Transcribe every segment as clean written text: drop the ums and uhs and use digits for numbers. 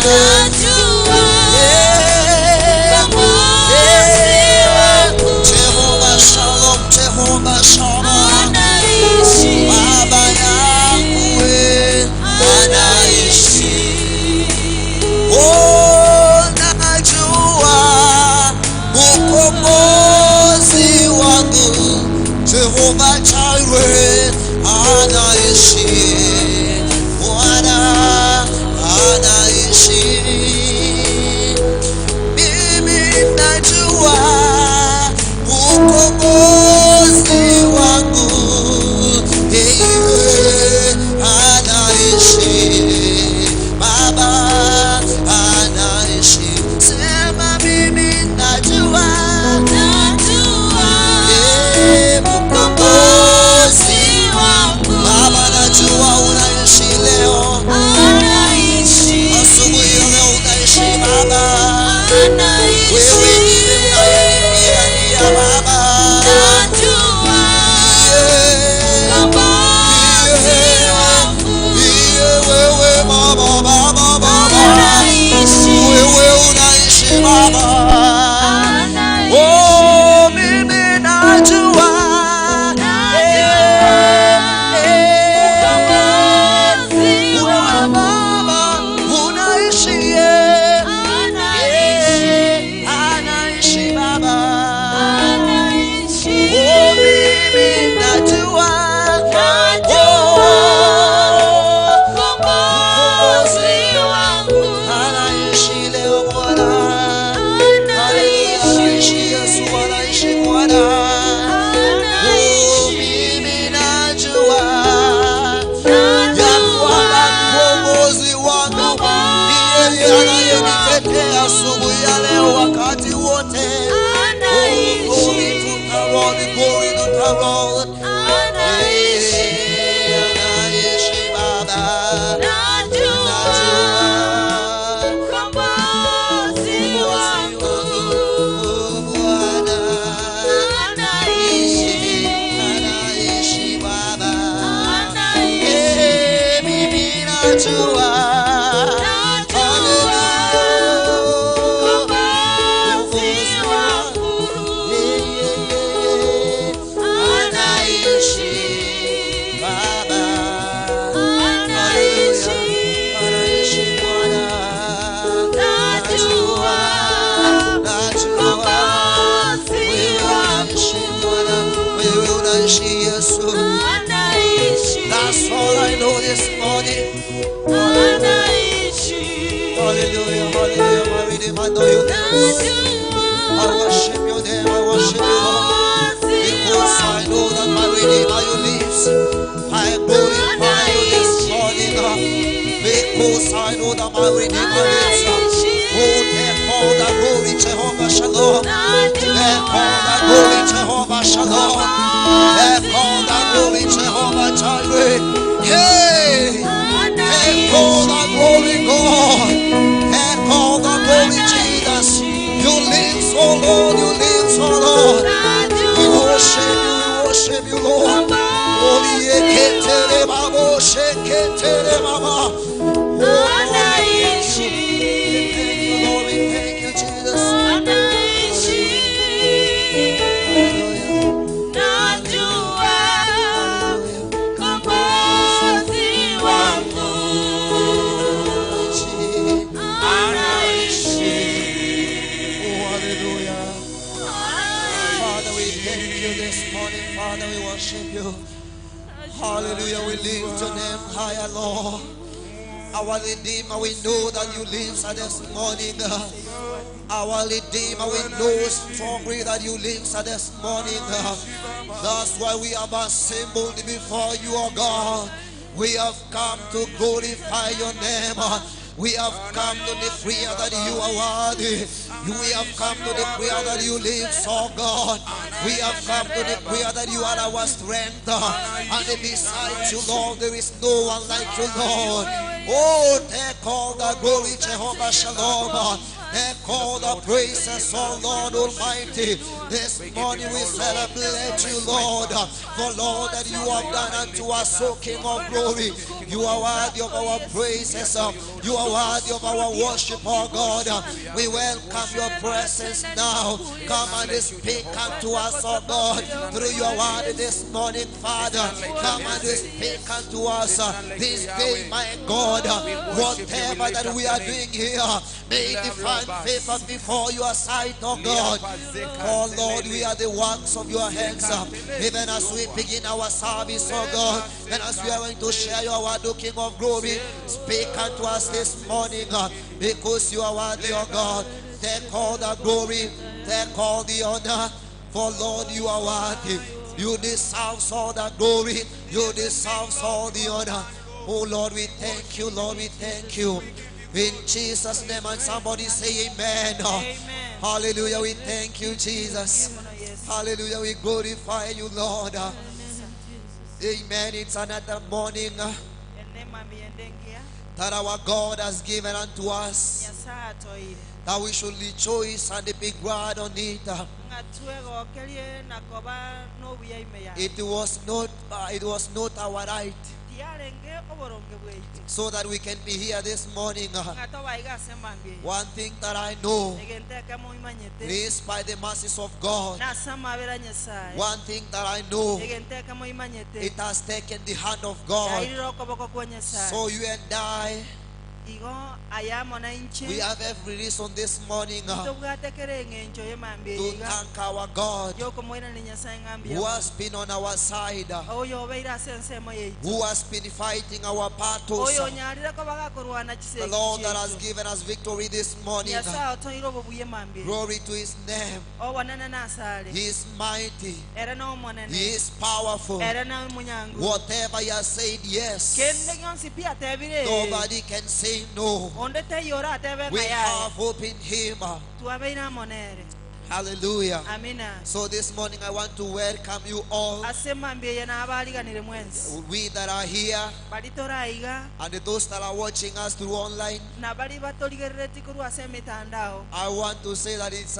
Najua Eh, mkombozi eh, wangu Jehovah Shalom, Jehovah Shalom. anaishi, Baba yangu we, anaishi. Oh, najua mkombozi wangu Jehova Jireh anaishi, Bwana anaishi. Mimi najua mkombozi wangu yeye anaishi, Baba anaishi. Sema mimi najua Najua yeye mkombozi. mkombozi wangu Baba najua unaishi leo, anaishi, asubuhi ya leo unaishi Baba. Wewe anaishi. ndiye unayenipigania Baba. Najua Yeah. mkombozi wangu Ndiye wewe Baba, Baba, Baba. anaishi, Wewe unaishi Baba. anaishi. Oh, mimi najua. Eh, eh. Mkombozi Wewe wangu Baba unaishi, eh. anaishi, Eh, anaishi Baba. anaishi. Oh, mimi najua. Najua Oh, mkombozi wangu anaishi leo Bwana. Haleluya, anaishi anaishi, Yesu, anaishi Bwana. Oh, anaishi. mimi najua ya kwamba mkombozi wangu ni yeye anayenitetea asubuhi ya leo wakati wote. Oh, glory to the Lord, glory to the Lord. Anaishi, Anaishi Baba. najua Najua mkombozi wangu Bwana anaishi, anaishi Baba. anaishi. Eh, mimi najua. Najua mkombozi wangu anaishi, Baba. anaishi. Anaishi Bwana. Najua Najua. mkombozi Wewe unaishi Bwana. Wewe unaishi Yesu. anaishi, That's all I know this morning. anaishi. Hallelujah, hallelujah, my Redeemer, I know you live. I Najua worship your name, I worship you, Lord. mkombozi Because I know that my Redeemer, you lives. I glorify you this morning. Because I know that my Redeemer lives. Oh, take all the glory, Jehovah Shalom. Take all the glory, Jehovah Shalom. Take all the glory, Jehovah Jireh. Hey! Take all the glory, God. Take all the glory, Jesus. You live so Lord. You live so Lord. We worship you. We worship you, Lord. Holy eketere babo, sheketere baba. Oh, Lord, we thank you. We thank you, Lord. We thank you, Jesus. Hallelujah. Oh, hallelujah. Father, we thank you this morning. Father, we worship you. Hallelujah. We lift your name higher, Lord. Our Redeemer, we know that you live this morning. Our Redeemer, we know strongly that you live this morning. That's why we have assembled before you, O God. We have come to glorify your name. We have come to declare that you are worthy. We have come to declare that you live, so God. We have come to declare that you are our strength. And besides you, Lord, there is no one like you, Lord. Oh, take all the glory, Jehovah Shalom. Take all the praises, O Lord Almighty. This morning we celebrate you, Lord, for Lord that you have done unto us, O King of glory. You are worthy of our praises. You are worthy of our worship, O God. We welcome your presence now. Come and speak unto us, O God, through your word this morning, Father. Come and speak unto us this day, my God. Whatever that we are doing here, may it find favor before your sight, O God. Oh Lord, we are the works of your hands. Even as we begin our service, oh God, and as we are going to share your word, O King of glory, speak unto us this morning, because you are worthy, O God. Take all the glory, take all the honor, for Lord, you are worthy. You deserve all the glory, you deserve all the honor. Oh Lord, we thank you, Lord, we thank you. In Jesus' name, and somebody say amen. Amen. Hallelujah, we thank you, Jesus. Hallelujah, we glorify you, Lord. Amen. It's another morning that our God has given unto us, Nyasaye atoire that we should rejoice and be glad on it. Ng'a twegokerie na koba n'obuya ime yaye. It was not our right, Tiarenge oboronge bwaitu so that we can be here this morning. Ng'a tobaiga ase emambia eye. One thing that I know Egento ekemo imanyete is by the mercies of God. Nase amabera Nyasaye. One thing that I know, Egento ekemo imanyete it has taken the hand of God. Yairire okoboko kwa Nyasaye. So you and I, Igo ayamo na inche we have every reason this morning Tobwate eng'encho y'emambia to eye iga thank our God yokomoirania Nyasaye ng'ambia who has been on our side, oyo obeire ase ensemo yaitu who has been fighting our battles. oyo onyarire ko bagakorwana The chisegi Lord that has chiaitu given us victory this morning. Nyasaye otoire obobuya emambia eye. Glory to his name. Obonene nasare He is mighty. ere na omonene He is powerful. ere na omonyangu Whatever he has said, yes. kende gionsi pi atebire Nobody can say no. onde teiyo oratebe We ng'a yaye have hope in him. twabeire amo nere Hallelujah. amina So this morning I want to welcome you all, ase emambia eye nabariganire mwensi we that are here bari toraiga and those that are watching us through online. na bari batorigerereti korwa ase emitandao I want to say that it's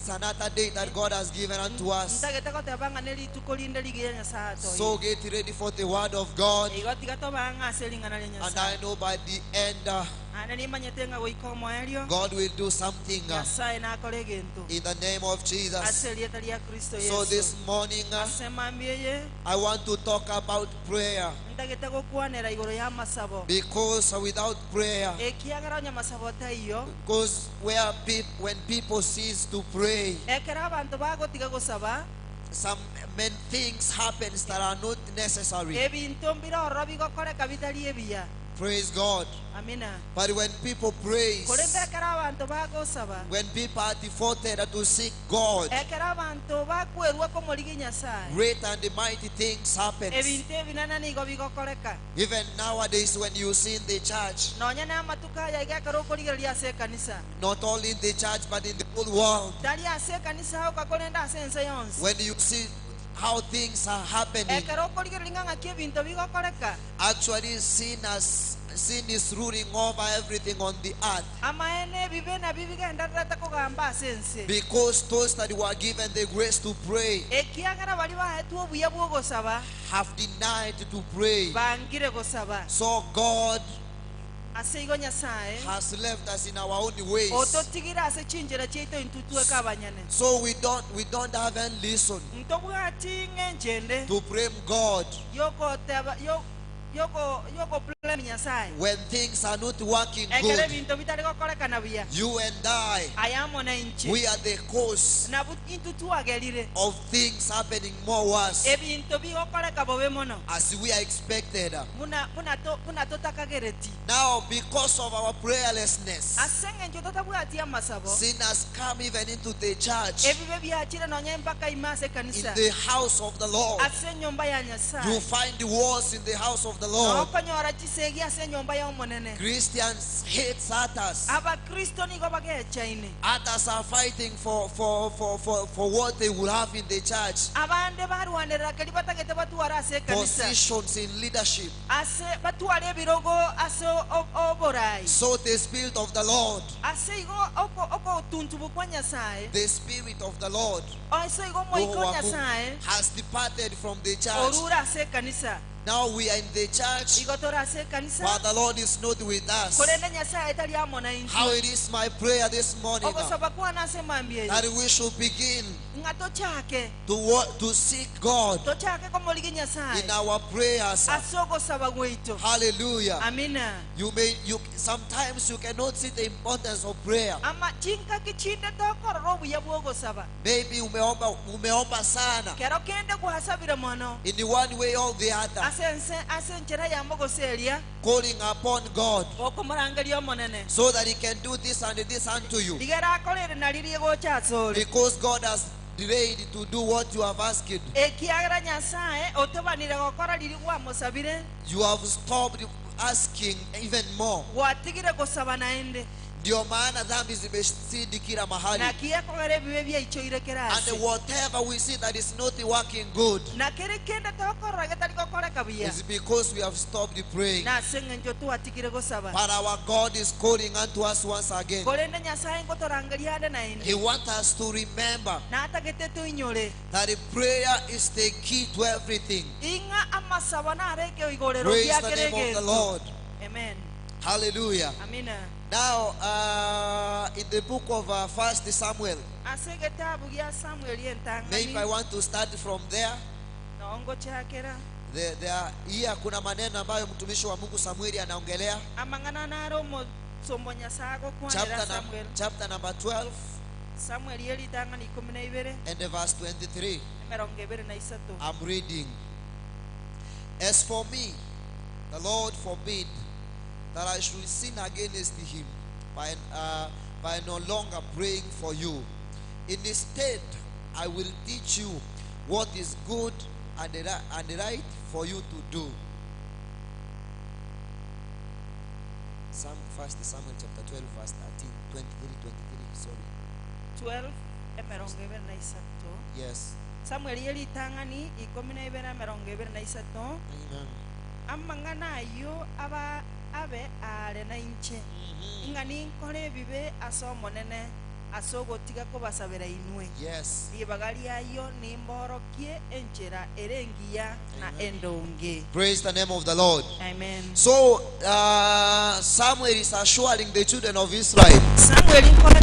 another day that God has given unto us. ntagete goteba ng'a nerituko rinde rigiya Nyasaye So atoire get ready for the word of God. igo tiga tobang'a ase ring'ana ria And Nyasaye I know by the end, ane nimanyete ng'a goika omoerio God will do something Nyasaye nakore egento in the name of Jesus. ase erieta ria Kristo So Yesu this morning, ase emambia eye I want to talk about prayer. ntagete gokwanera igoro ya masabo Because without prayer, ekiagera onye masabo taiyo because where when people cease to pray, ekero abantu bagotiga gosaba some many things happens that are not necessary. Ebinto mbiroro bigokoreka bitari ebiya Praise God. Amina. But when people praise, Korende ekero abantu bagosaba when people are devoted to seek God, ekero abantu bakwerwa komorigi Nyasaye great and mighty things happen. Ebinto ebinene nigo bigokoreka Even nowadays, when you see in the church, nonya na amatuko aya iga ekero okorigereria ase ekanisa not only in the church but in the whole world, tari ase ekanisa oka korende ase ense yonsi when you see how things are happening, ekero okorigereria ng'a ng'aki ebinto bigokoreka actually sin is ruling over everything on the earth. Amaene ebibe nabio bigendererete kogamba ase ense Because those that were given the grace to pray ekiagera bari baetwe obuya bwa ogosaba have denied to pray. bangire gosaba So God ase igo Nyasaye has left us in our own ways. ototigire ase chinchera chiaito intwe tweka abanyene So we don't have any reason ntobwati ng'enchende to blame God yokoteba yoko yoko blame Nyasaye when things are not working ekero good. ebinto bitari gokorekana buya You and I, ayamo na inche we are the cause nabu intwe twagerire of things happening more worse ebinto bigokoreka bobe mono as we are expected. muna muna to muna totakagereti Now, because of our prayerlessness, ase eng'encho totabwati amasabo sin has come even into the church, ebibe biachire nonya mpaka ime ase in ekanisa the house of the Lord. ase enyomba ya You Nyasaye find the wars in the house of of the Lord. Nokonyora chisegi ase enyomba y'Omonene. Christians hate others. Abakristo nigo bagechaine. Others are fighting for, for, for, for, for what they will have in the church. Abande barwanerera keria batagete batware ase ekanisa. Positions in leadership. Ase batware ebirogo ase oborai. So the Spirit of the Lord. Ase igo ogotuntubwa kwa Nyasae. The Spirit of the Lord. Ase igo Omoika Roho o wa Mungu Nyasae. has departed from the church. Orure ase ekanisa. Now we are in the church. Igo tore ase ekanisa. But the Lord is not with us. Korende Nyasae tari amo naintwe. How it is my prayer this morning. Ogosaba kwane ase mambia eye. That we should begin. Ng'a tochake. To what, to seek God. Tochake komorigia Nyasae. In our prayers. Ase ogosaba gwaito. Hallelujah. Amina. You may you sometimes you cannot see the importance of prayer. Ama chingaki chinde tokorora obuya bw'ogosaba. Maybe umeomba umeomba sana. Kero kende gwasabire mono. In one way or the other. Ase ense ase enchera eyemo gose eria. Calling upon God. Gokomorangeria Omonene. So that he can do this and this unto you. Rigere akore ere na riria egocha asore. Because God has delayed to do what you have asked. Ekiagera Nyasae otobanire gokora riria gwamosabire. You have stopped asking even more. Gwatigire gosaba naende. Ndio maana dhambi zimezidi kila mahali. Naki ekogera ebibe biaichoire kera ase. And whatever we see that is not working good. Na kere kende tokorora getari gokoreka buya. Is because we have stopped praying. Nase eng'encho twatigire gosaba. But our God is calling unto us once again. Korende Nyasae ngotorangeria ande naende. He wants us to remember. Natagete toinyore. That prayer is the key to everything. Ing'a amasabo nare ekeigorero Praise gia the kera name of the egento. Lord. Amen. Hallelujah. Amina. Now, uh, in the book of uh, First Samuel, Ase egetabu gia Samueli maybe I entang'ani, want to start from there. noo ngochakera. The, there, here kuna maneno ambayo mtumishi wa Mungu Samueli anaongelea Amang'ana nare omosomba o Nyasae agokwanera chapter, num- Samuel. chapter number 12 Samueli eritang'ani ikomi na ibere, and the verse 23. emerongo ebere na isato. I'm reading. As for me, the Lord forbid that I should sin against him by, uh, by no longer praying for you. Instead, I will teach you what is good and, and right for you to do. Sam, First Samuel chapter 12, verse 13, 23, 23, sorry. 12 emerongo ebere na isato. Yes. Samueli eritang'ani ikomi na ibere emerongo ebere na isato. Amen. Amang'ana ayio aba abe aare nainche, ng'a ninkore ebibe ase Omonene ase ogotiga kobasabera inwe. Yes. Ribaga ri'ayio nimborokie enchera ere engiya na endonge. Praise the name of the Lord. Amen. So uh, Samuel is assuring the children of Israel. Samuel nkore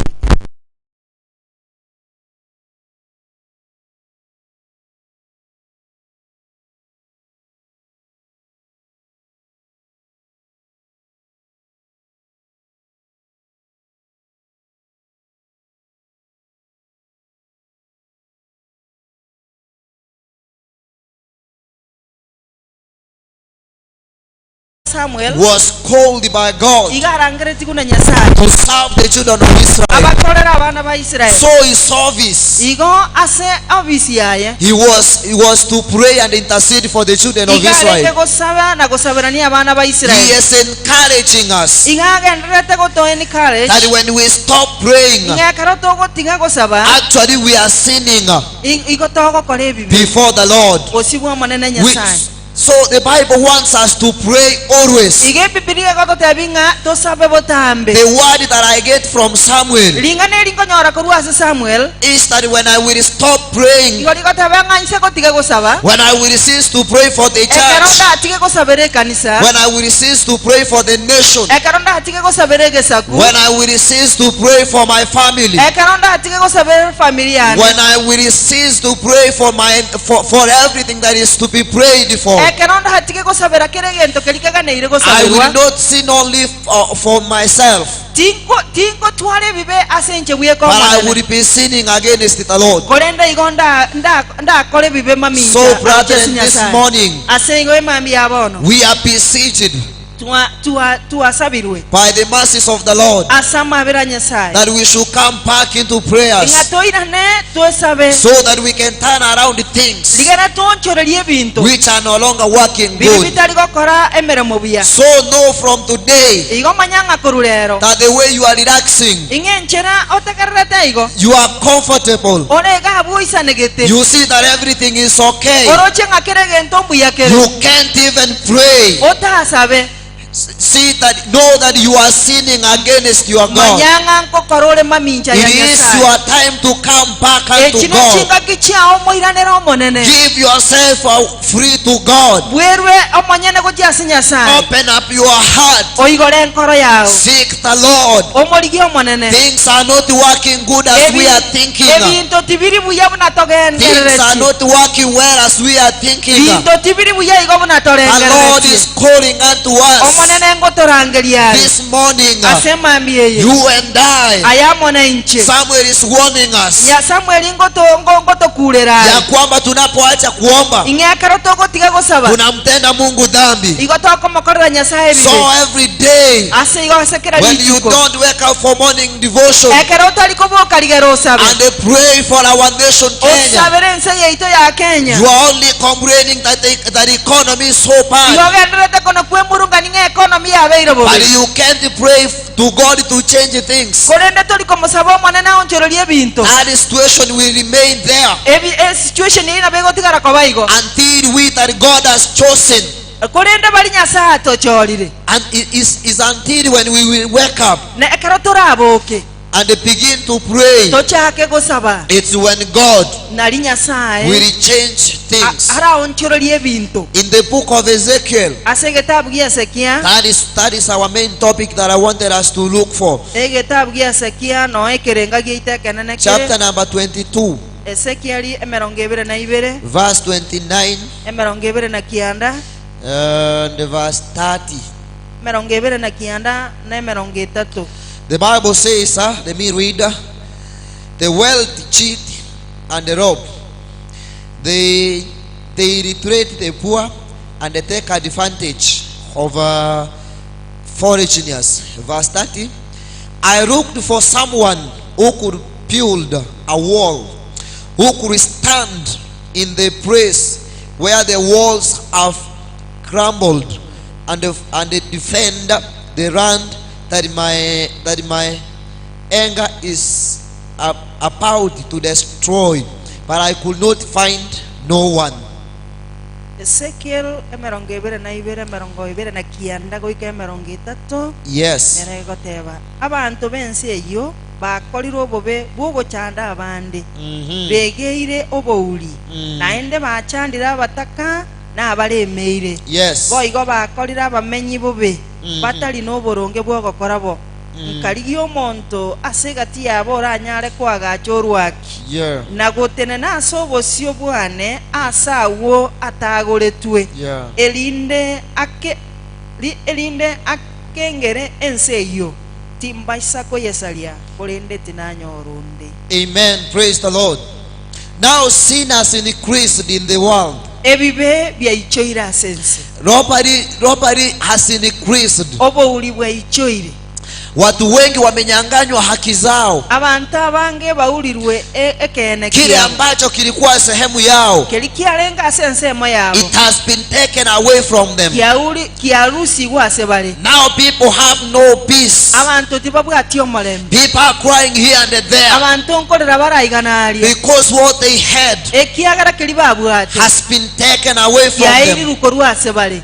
Samuel was called by God iga arangeretigwe na Nyasaye to serve the children of Israel. abakorere abana ba Israeli. So his service, Igo ase ofisi yaye he was he was to pray and intercede for the children of iga arenge Israel. gosaba na gosaberania abana ba He Israeli. is encouraging us Iga agendererete goto encourage that when we stop praying, ng'a ekero togotiga gosaba actually we are sinning i- igo togokora ebibe before the Lord. bosio bwa Omonene We, Nyasaye. so the Bible wants us to pray always. Iga Ebibilia egototebia ng'a tosabe botambe. The word that I get from Samuel Ring'ana eri nkonyora korwa ase Samuel is that when I will stop praying, igo rigoteba ng'a inse gotiga gosaba, when I will cease to pray for the ekero church, ndatige gosabera ekanisa, when I will cease to pray for the nation, ekero ndatige gosabera egesaku, when I will cease to pray for my family, ekero ndatige gosabera efamiri yane, when I will cease to pray for my for, for everything that is to be prayed for, ekero ndatige gosabera kera egento keria keganeire I gosaberwa, will not sin only for, for myself, tinko tinkotwara ebibe ase inche bweka but I Omonene, will be sinning against the Lord. korende igo nda- nda- ndakore ebibe mamincha So, ase brethren, this Nyasaye. morning Ase igo emambia ya bono we are besieged. Twa- twa- twasabirwe by the mercies of the Lord ase amabera a Nyasaye that we should come back into ng'a prayers toirane twesabe so that we can turn around things rigere toonchorerie ebinto which are no longer working biri good. bitari gokora emeremo buya. So know from today Igo manya ng'a korwa rero that the way you are relaxing, ing'e enchera otegererete igo you are comfortable. ore iga abwo oisanegete You see that everything is okay. oroche ng'a kera egento mbuya kere You can't even pray. otasabe. See that, know that you are sinning against your God. Manya ng'a nkokora ore mamincha ya It is Nyasae. your time to come back unto Echi God. nechingaki chiao omoiranere Omonene. Give yourself free to God. Bwerwe omonyene gochia ase Nyasae. Open up your heart. Oigore enkoro yao. Seek the Lord. Omorigie Omonene. Things are not working good as we are thinking. Ebinto tibiri buya buna Things are togenderereti. not working well as we are thinking. Binto tibiri buya igo buna The Lord torengerereti. is calling unto us Omonene ngotorangeria are this morning. ase emambia eye, You and I. aye amo na inche. Samuel is warning us Nya Samueli ngoto- ngo- ngotokurera ya are kwamba tunapoacha kuomba ing'e ekero togotiga gosaba tunamtenda Mungu dhambi. igo tokomokorera Nyasae ebibe. So every day Ase igo ase kera when you rituko don't wake up for morning devotion ekero otari koboka rigera osabe and pray for our nation Kenya, osabere ense yaito ya Kenya you are only complaining that the, that the economy is so igo bad. ogendererete kono kwemurungani ng'a economy yabeire But bobe you can't pray to God to change things. korende tori komosaba Omonene aonchorerie ebinto. That situation will remain there Ebi esituation eyio nabo egotigara koba igo until we that God has chosen. korende bari Nyasae atochorire. And it is, is until when we will wake up Na ekero toraboke and begin to pray, tochake gosaba it's when God nari Nyasae will change things. araonchorerie ebinto. In the book of Ezekiel, Ase egetabu gia Ezekia, that is our main topic that I wanted us to look for. egetabu gia Ezekia no ekerenga giaito ekenene kere Chapter number 22, Ezekieli emerongo ebere na ibere verse 29 emerongo ebere na kianda and verse 30. emerongo ebere na kianda na emerongo etato. The Bible says, let me read. The wealth cheat and the rob. They irritate the poor and they take advantage of foreigners. Verse 30. I looked for someone who could build a wall, who could stand in the place where the walls have crumbled and defend the land that my anger is about to destroy, but I could not find no one. Ezekiel emerongo ebere na ibere emerongo ebere na kianda goika emerongo etato nere egoteba abanto b'ense eyio bakorire obobe bw'ogochanda abande begeire obouri naende bachandire abataka na abaremeire boigo bakorire abamenyi bobe batari noboronge bw'ogokora bo nkarigia omonto ase egati yabo oranyare koagacha orwaki na gotenena ase obosio bwane ase agwo atagoretwe erinde ake ri- erinde akengere ense eyio timbaisa koyesaria korende tinanyora onde. Amen. Praise the Lord. Now sin has increased in the world. Ebibe biaichoire ase ense. Robbery has increased. Obouri bwaichoire. Watu wengi wamenyanganywa haki zao. Abanto abange baurirwe e- ekeene Kile kiabo. ambacho kilikuwa sehemu yao, Keri kiarenge ase ensemo yabo it has been taken away from them. kiauri kiarusigwe ase bare. Now people have no peace. Abanto tibabwati omorembe. People are crying here and there Abanto nkorera baraigana aria because what they had ekiagera keri babwate has been taken away from them. kiairirwe korwa ase bare.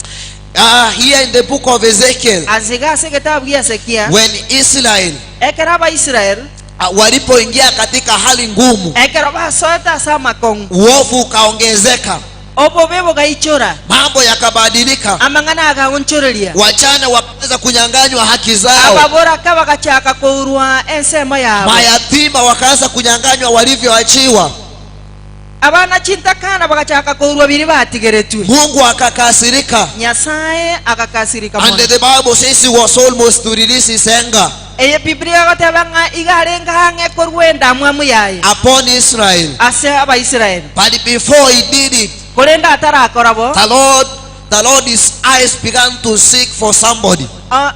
Here in the book of Ezekiel, Ase ase egetabu gia Ezekia when Israel ekero abaisrael walipoingia katika hali ngumu, ekero basoete ase amakongo uovu ukaongezeka, obobe bogaichora mambo yakabadilika, amang'ana agaonchoreria wajane wakaanza kunyang'anywa haki zao, ababoraka bagachaka kourwa ensemo yabo mayatima wakaanza kunyang'anywa walivyoachiwa. Abana chintakana bagachaka kourwa biri batigeretwe. Mungu akakasirika. Nyasaye agakasirika And mono. the Bible says he was almost to release his anger Eye Biblia egoteba ng'a iga arenge ang'e korwa endamwamu yaye upon Israel. Ase abaisraeli. But before he did it, Korende atarakora bo the Lord, the Lord his eyes began to seek for somebody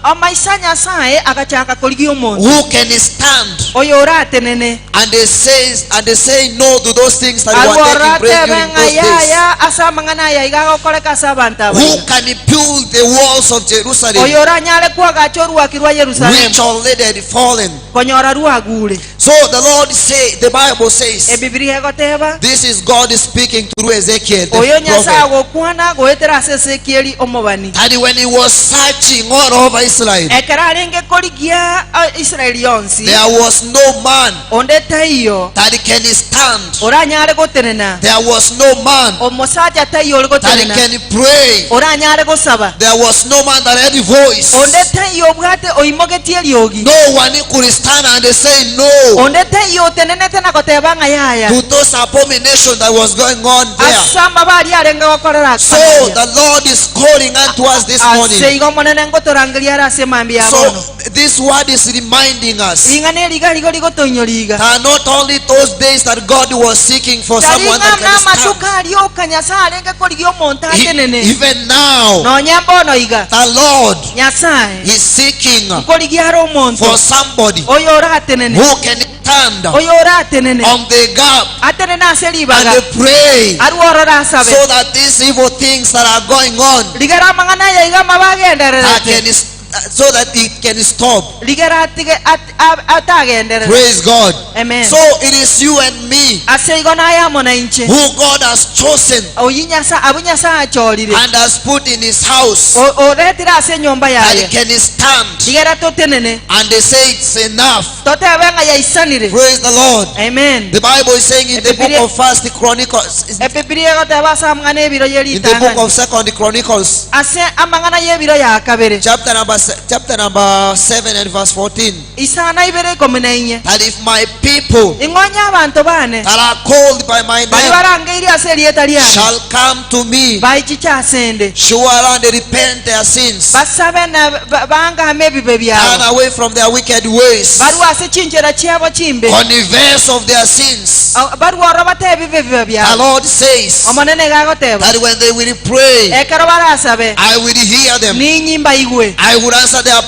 Amaiso a Nyasae agachaka korigia omonto who can stand oyo oratenene. and they says and they say no to those things that were Arwo taking place oratebe during ng'a those days. yaya ase amang'ana aya iga agokoreka ase abanto aba Who iga. can build the walls of Jerusalem Oyo oranyare koagacha oruaki rwa which Yerusalemu already had fallen? konyora rwagure. So the Lord say, the Bible says, Ebibilia egoteba, this is God speaking through Ezekiel, the Oyo Nyasae prophet. agokwana goetera ase Ezekieli omobani. And when he was searching all over Israel, Ekero arenge korigia eh, Israeli yonsi, there was no man onde taiyo that can stand. oranyare gotenena, There was no man omosacha taiyo ore that gotenena, can pray. oranyare gosaba, There was no man that had a voice. onde taiyo obwate oimogetie eriogi, No one could stand and say no onde taiyo otenenete na goteba ng'a yaya to those abomination that was going on there. ase amaba aria arenge gokorera So the Lord is calling unto us this morning. ase igo Omonene ngotorangeria are ase mambia ya So bono. this word is reminding us Ring'ana eri iga rigo rigotoinyoria iga. that not only those days that God was seeking for Tari someone ng'a that can stand. namatuko aria oka Nyasae arenge korigia omonto atenene. Even now, Nonya mbono iga the Lord Nyasae is seeking nkorigia are omonto for somebody oyo oratenene who can stand oyo oratenene on the gap atenene ase ribaga and pray arwe ororo asabe so that these evil things that are going on rigera amang'ana aya iga amabe I agendererete can so that it can stop. rigera atige at- a- atagenderere Praise God. Amen. So it is you and me ase igo naye amo na inche who God has chosen oyi Nyasae abwo Nyasae achorire and has put in his house O- oretire ase enyomba that yaye can stand rigera totenene and they say it's enough. totebe ng'a yaisanire Praise the Lord. Amen. The Bible is saying in the book Ebibilia- of First Chronicles, in Ebibilia egoteba ase amang'ana ebiro ye the book ritang'ani of Second Chronicles, ase amang'ana y'ebiro ya kabere chapter number 7 and verse 14, isana ibere ikomi na inye that if my people ing'onye abanto bane that are called by my baria name barangeirie ase erieta riane shall come to me, baichiche asende sure and repent their sins, basabe na ba- bangame ebibe turn biabo away from their wicked ways, barwe ase chinchera chiabo chimbe confess of their sins. Ah, barwe oro batebe ebibe The biabo Lord says Omonene iga agoteba that when they will pray, ekero barasabe I will hear them. ninyi mbaigwe I will answer their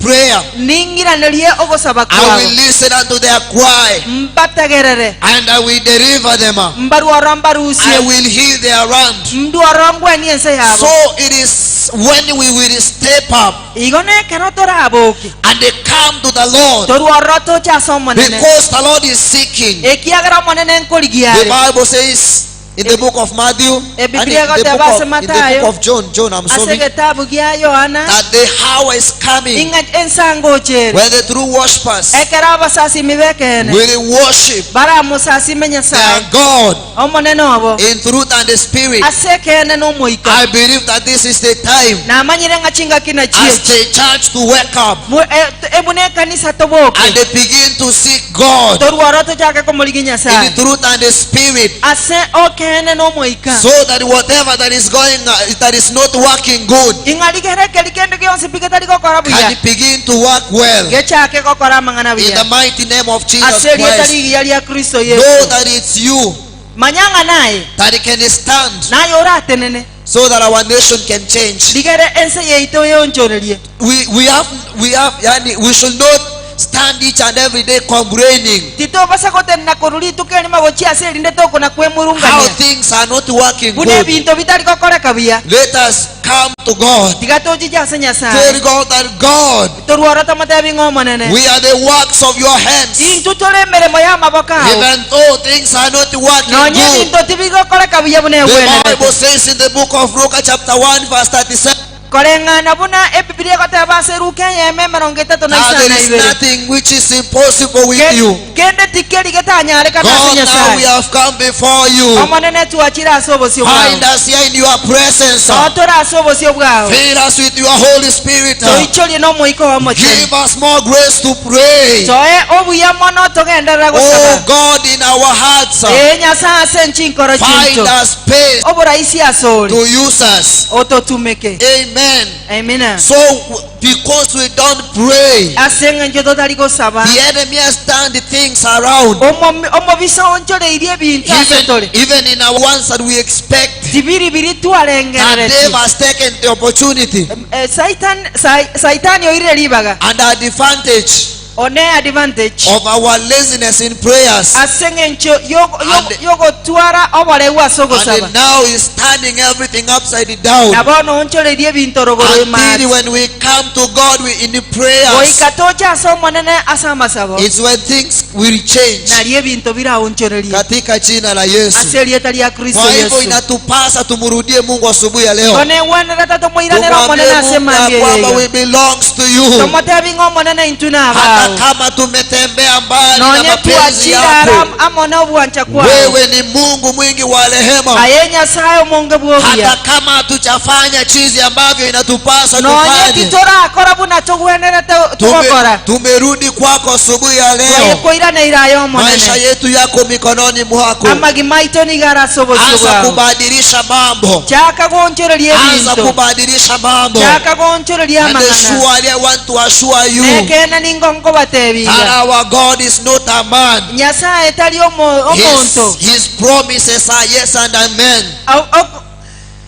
prayer. Ning'iranerie ogosaba I kwabo will listen unto their cry mbategerere and I will deliver them. I mbarwe oro mbarusie will heal their land. ndwe oro ngwenie ense yabo So it is when we will step up igo nekero toraboke and they come to the Lord torwe oro toche ase Omonene because the Lord is seeking. ekiagera Omonene nkorigia The are Bible says in the book of Matthew and in Ebibilia the book egoteba of, ase in the book Mathayo of John, John, I'm ase sorry, egetabu gia Yohana that the hour is coming ing'a ensango ochere when the true worshippers ekero abasasimi b'ekeene will worship baramosasime their Nyasaye God Omonene obo in truth and the spirit. ase ekeene na omoika. I believe that this is the time Namanyire ng'a chingaki nachio as echi the church to wake up Mu- e- t- ebuna ekanisa toboke and they begin to seek God torwe oro tochake komorigia in Nyasaye the truth and the spirit ase okeene na omoika so that whatever that is going uh, that is not working good ing'a rigere ekeri kende gionsi pi getari gokora buya can begin to work well gechake gokora amang'ana in buya the mighty name of Jesus ase erieta Christ. rigiya ria Kristo Know Yesu that it's you manya ng'a naye that can stand naye oratenene so that our nation can change. rigere ense yaito yeonchorerie We have yani, we should not stand each and every day complaining Titobasa gotenena korwa rituko erimo gochia ase erinde tokona how kwemurungania things are not working buna good. ebinto bitari gokoreka buya. Let us come to God. Tiga tochiche ase Nyasae. Tell God that God, Torwe oro tomotebi ng'a Omonene, we are the works of your hands. intwe tore emeremo y'amaboko ao. Even though things are not working Nonya good. ebinto tibigokoreka buya buna The egwenerete. Bible says in the book of Luke chapter 1 verse 37 Koreng'ana buna Ebibilia egoteba ase Luka eyemo emerongo etato na that isano there na is ibere, nothing which is impossible with Ke- you. kende tikeri getanyarekana ase God, now we Nyasae. have come before you. Omonene twachire ase obosio Find bwao. us here in your presence. Noo tore ase obosio bwao. Fill us with your Holy Spirit. Toichorie n'Omoika oo Omochenu. Give us more grace to pray. Toe obuya mono togenderera Oh gosaba. God, in our hearts, Ee Nyasae ase nchinkoro find chiaito. us space Oboraisi asore. to use us. Ototumeke. Amen. Amen. Amina. So, because we don't pray, Ase eng'encho totari gosaba, the enemy has turned things around. omomi- omobisa onchoreirie ebinto ase Even, tore. even in our ones that we expect, Tibiri biri that twarengerereti. Dave has taken the opportunity Eh, Satan, Sai- Saitani oirire ribaga and advantage one advantage of our laziness in prayers. ase eng'encho yogo- yogo- And- yogotwara oboreu ase ogosaba And now he's turning everything upside down. na bono onchoreirie ebinto rogoro Until imati when we come to God we in prayers, goika toche ase omonene ase amasabo it's when things will change. nari ebinto biraonchorerie Katika jina la Yesu. ase erieta ria Kristo Kwa hivyo Yesu inatupasa tumrudie Mungu asubuhi ya leo. igo negwenerete tomoiranere Tumwambie omonene ase Mungu ya mambia kwamba eyeiga we belongs to you. tomotebi ng'a omonene intwe na Hata abao kama tumetembea mbali na nonye mapenzi twachire ara yako, amo na obwancha kwao wewe ni Mungu mwingi wa rehema. aye Nyasaye omonge bwobuya Hata kama hatujafanya chizi ambavyo inatupasa nonye tufanye, titorakora buna togwenerete tume, togokora tumerudi kwako asubuhi ya leo. twayekoiraneire aye Maisha omonene yetu yako mikononi mwako. amagima aito nigo arase obosio Anza bwao kubadilisha mambo, chaka gonchoreria anza ebinto kubadilisha mambo. chaka gonchoreria And amang'ana surely I want to assure you nekena ningo nkobatebiga that our God is not a man. Nyasaye tari omo- omonto His, his promises are yes and amen. Au- ok-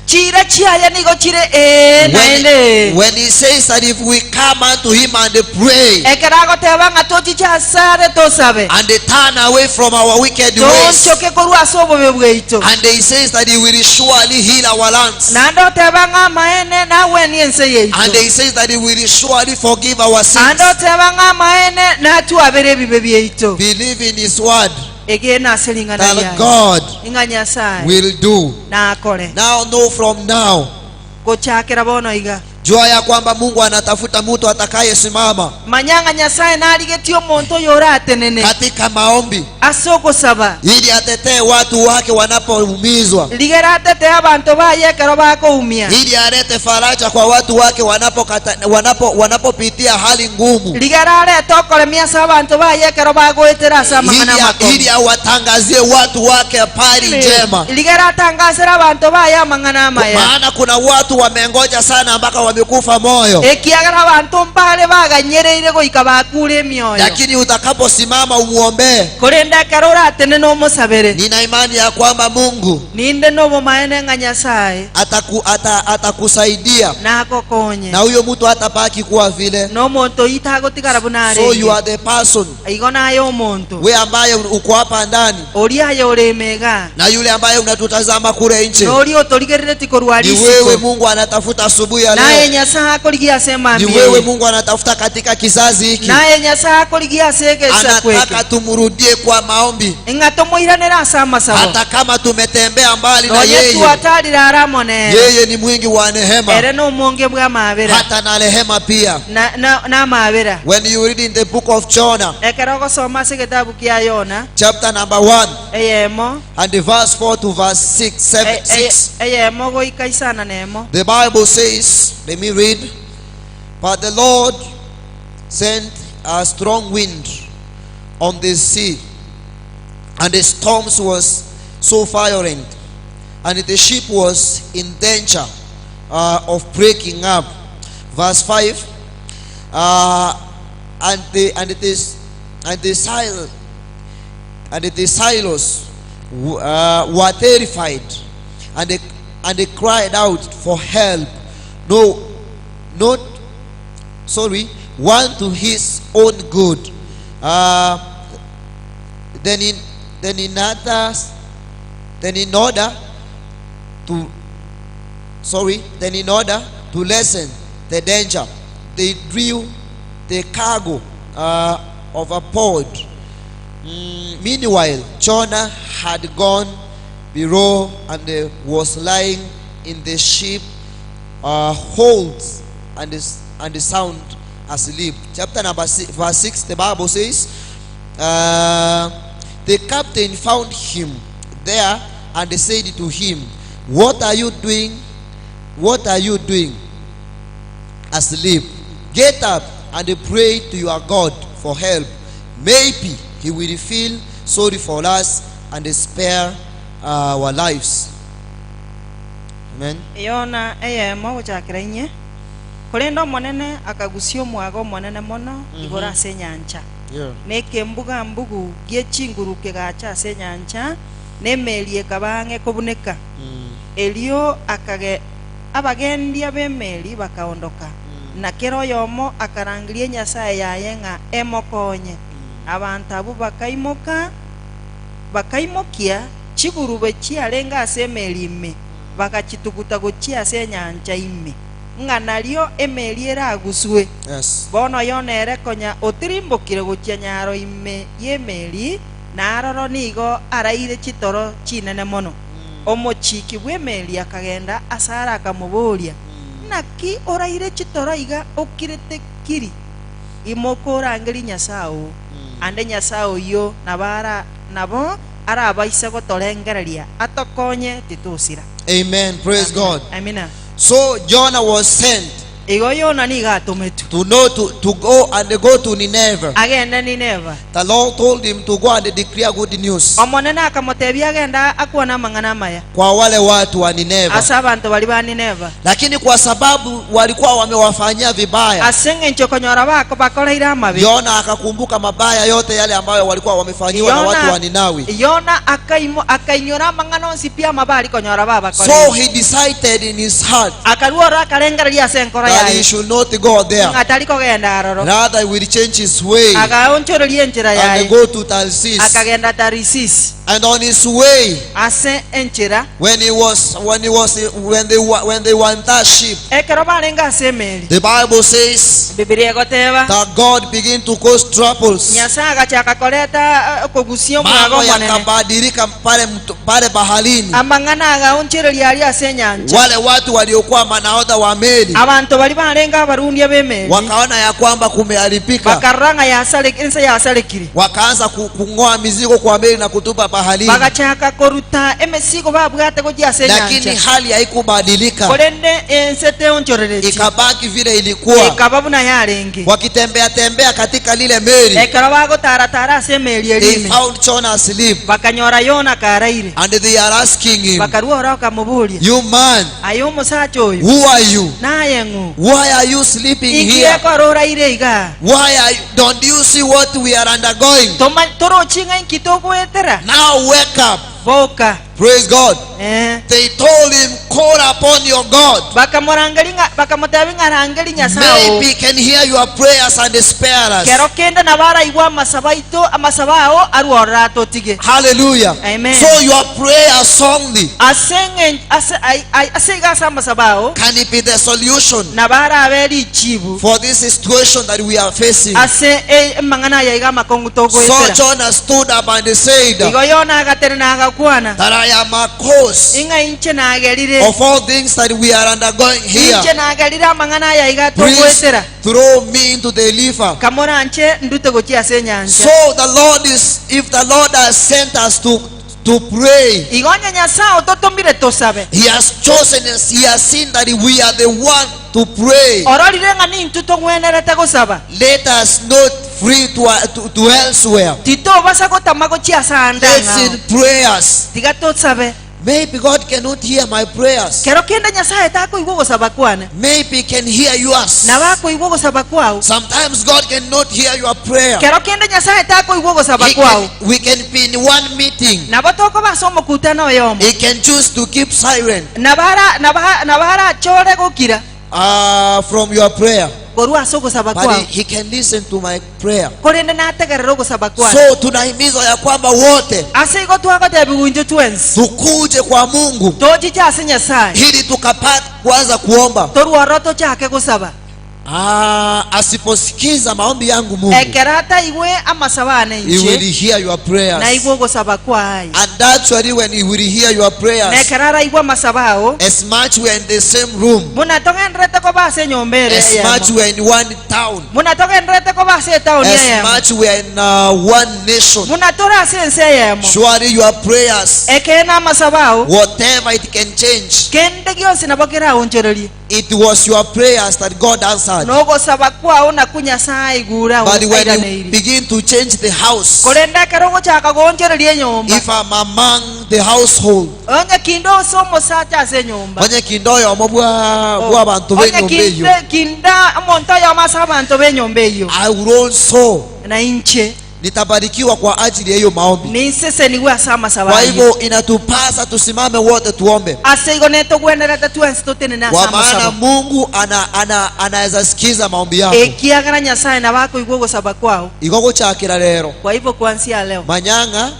chira chiaya nigo chire ee naende When, when he says that if we come unto him and pray ekero agoteba ng'a tochiche asare tosabe and turn away from our wicked ways, tonchoke korwa ase obobe bwaito and he says that he will surely heal our lands, naende oteba ng'a amaene nagwenie ense and yaito he says that he will surely forgive our sins. naende oteba ng'a amaene natwabere ebibe biaito Believe in his word egene ase ring'ana that riaye God ing'a Nyasaye will do. nakore Now know from now, gochakera bono iga jua ya kwamba Mungu anatafuta mtu atakayesimama manya ng'a Nyasaye narigetie omonto oyo oratenene katika maombi ase ogosaba ili atetee watu wake wanapoumizwa, rigera atetee abanto baye ekero bakoumia ili alete faraja kwa watu wake wanapopitia wanapo, wanapopitia hali ngumu, rigera arete okoremia ase abanto baye ekero bagoetera ase amang'ana ili, amakongo ili awatangazie watu wake habari njema. rigera atangasere abanto baye amang'ana amaya Maana kuna watu wamengoja sana mpaka wamekufa moyo, ekiagera abanto mbare baganyereire goika bakure emioyo lakini utakaposimama umuombee, korende ekero oratene nomosabere nina imani ya kwamba Mungu ninde nobomaene ng'a Nyasaye ataku, ata, atakusaidia nagokonye na huyo mtu hatabaki kuwa vile. nomonto oyio tagotigara buna So you arenge are the person igo naye omonto we ambaye uko hapa ndani oria aye oreme iga na yule ambaye unatutazama kule nje, noria otorigerereti korwa ni wewe risiko Mungu anatafuta asubuhi ya naye leo, Nyasaye akorigia ase ni emambia wewe eye Mungu anatafuta katika kizazi hiki, naye Nyasaye akorigia ase egesaku eke anataka tumrudie kwa maombi, ng'a tomoiranere ase amasabo hata kama tumetembea mbali na nonye yeye. twatarire ara amo nere Yeye ni mwingi wa rehema, ere nomonge bwa amabera hata na rehema pia. na na- na amabera When you read in the book of Jonah, ekero ogosoma ase egetabu kia Yona chapter number 1 eyemo and the verse 4 to verse 6, 7, e- e- 6. eyemo goika isana nemo The Bible says, let me read, but the Lord sent a strong wind on the sea, and the storms was so violent, and the ship was in danger of breaking up. Verse 5, and the and it is and the sil and the silos were terrified, and they cried out for help. No, not sorry, one to his own good. Then in then in others, then in order to sorry, then in order to lessen the danger, they drew the cargo overboard. Meanwhile, Jonah had gone below and was lying in the ship holds and is and the sound asleep. Chapter number 6, verse 6, the Bible says, the captain found him there and said to him, What are you doing? What are you doing asleep? Get up and pray to your God for help. Maybe he will feel sorry for us and spare our lives. Amen. Yona eyemo gochakera inye. Korende Omonene akagusia omwaga omonene mono igoro ase enyancha, na ekembuga-mbugu gie chinguru kegacha ase enyancha, na emeeri ekaba ang'e kobuneka. Erio akage abagendia b'emeeri bakaondoka, na kera oyomo akarangeria enyasae yaye ng'a emokonye. Abanto abwo bakaimoka, bakaimokia chigurube chiarenge ase emeeri ime, bagachituguta gochia ase enyancha ime, ng'a nario emeeri eraguswe. Yes. Bono Yona ere konya otirimbokire gochia nyaro ime y'emeeri, na aroro nigo araire chitoro chinene mono. Omochiki bw'emeeri akagenda asare akamoboria, Naki oraire chitoro iga okirete kiri? Imoka orangerie Nyasae oo, ande Nyasae oyio nabo ara nabo arabaise gotorengereria atokonye titosira. Amen. Praise God. Amina. So Jonah was sent Igo Yona nigo atometwe to know to, to go and go to Nineveh. agende Nineva. The Lord told him to go and declare good news Omonene akamotebia agende akwane amang'ana amaya kwa wale watu wa Nineva, ase abanto baria ba Nineva. lakini kwa sababu walikuwa wamewafanyia vibaya, Ase engencho okonyora bako bakoreire amabe. Yona akakumbuka mabaya yote yale ambayo walikuwa wamefanyiwa na watu wa Ninawi. Yona akaimo akainyora amang'ana onsi pi amabe aria konyora So babakoreire. he decided in his heart Akarua oro akarengereria ase enkoro that he yaye should not go there. ng'a tari kogenda aroro. Rather, he will change his way Agaonchoreria enchera and yaye go to Tarsis. akagenda Tarisisi. And on his way, Ase enchera. when he was when he was when they were when they were in that ship, Ekero barenge ase emeri. the Bible says Bibilia egoteba. that God began to cause troubles. Nyasae agachaka koreta okogusia omwaga Mambo omonene. yakabadilika pale mto- pale baharini. Amang'ana agaonchereria aria ase enyancha. Wale watu waliokuwa manahodha wa meli Abanto baria barenge abarundia b'emeli wakaona ya kwamba kumeharibika, bakarora ng'a yasare- ense yasarekire. wakaanza ku- kung'oa mizigo kwa meli na kutupa baharini, Bagachaka koruta emesigo babwate gochia ase lakini enyancha. hali haikubadilika, Korende ense teonchorereti, ikabaki vile ilikuwa. ekaba buna yarenge. Wakitembea tembea katika lile meli, Ekero bagotaratara ase emeli eria they ime, found Jonah asleep bakanyora Yona karaire. and they are asking him, Bakarua oro bakamoboria, you man, Aye omosacha oyo, who are you? naye ng'o? Why are you sleeping Inki here? ekora oraire igaa? Why are you, don't you see what we are undergoing? Toma- Torochi ng'a inki togoetera? Now wake up. Boka. Praise God. Eh. They told him, Call upon your God. Bakamorangeria ng'a bakamotebia ng'a rangeria Nyasae oo. Maybe he can hear your prayers and spare us. Kero kende nabo araigwe amasabo aito, amasabo ao arwe ororo atotige. Hallelujah. Amen. So your prayers only Ase eng'en ase ai ai ase iga ase amasabo ao can be the solution nabo arabe richibu for this situation that we are facing. ase e- amang'ana aya iga amakong'u So togoetera. Jonah stood up and said Igo Yona agatenena agakwana, that I am a cause ing'a inche nagerire, of all things that we are undergoing here. inche nagerire amang'ana aya iga Please togoetera. throw me into the river. Kamoranche ndute gochia ase enyancha. So the Lord is, if the Lord has sent us to, to pray, Igo onye Nyasae ototomire tosabe, He has chosen us, He has seen that we are the one to pray. ororire ng'a nintwe togwenerete gosaba. Let us not flee to, to, to elsewhere. Titobasa gotama gochia ase aande Let's ang'ao. in prayers. Tiga tosabe. Maybe God cannot hear my prayers. Kero kende Nyasae takoigwa ogosaba kwane. Maybe he can hear yours. Nabo akoigwa ogosaba kwao. Sometimes God cannot hear your prayer. Kero kende Nyasae takoigwa ogosaba He kwao. can, we can be in one meeting. Nabo tokoba ase omokutano oyomo. He can choose to keep silent Nabo ara- nabo nabo arachore gokira from your prayer. korwa ase ogosaba But kwao. he can listen to my prayer. Korende nategerere ogosaba kwane. So tunahimizwa ya kwamba wote Ase igo twagotebigwa intwe twensi tukuje kwa Mungu tochiche ase Nyasae ili tukapata kuanza kuomba. torwe ororo tochake gosaba. Ah, asiposikiza maombi yangu Mungu, Ekero ataigwe amasabo ane he will inche, hear your prayers. naigwe ogosaba kwaye. And actually when he will hear your prayers, Na ekero araigwe amasabo ao, as much we are in the same room, buna togenderete koba ase enyomba ere as much eyemo, we are in one town, buna togenderete koba ase etaoni as eyemo, much we are in one nation, buna tore ase ense eyemo, surely your prayers, ekeene amasabo ao, whatever it can change, kende gionsi nabo keraonchorerie. it was your prayers that God answered. answered. Nogosaba kwao nakwo Nyasae aigure But when you airaneirie. begin to change the house, Korende ekero ogochaka goonchoreria enyomba, if I'm among the household, onye kinde ose omosacha ase enyomba, onye kinde oyomo bwa bwa abanto onye b'enyomba eyio, kinde kinde omonto oyomo ase abanto b'enyomba eyio, I will also na inche nitabarikiwa kwa ajili ya hiyo maombi. ninsesenigwe ase amasabo Kwa ayio. hivyo inatupasa tusimame wote tuombe, Ase igo netogwenerete twensi totenene ase kwa maana amasabo, Mungu ana, ana, anaweza sikiza maombi yako. ekiagera Nyasae nabo akoigwa ogosaba kwao. Igo gochakera rero Kwa hivyo kuanzia leo manyang'a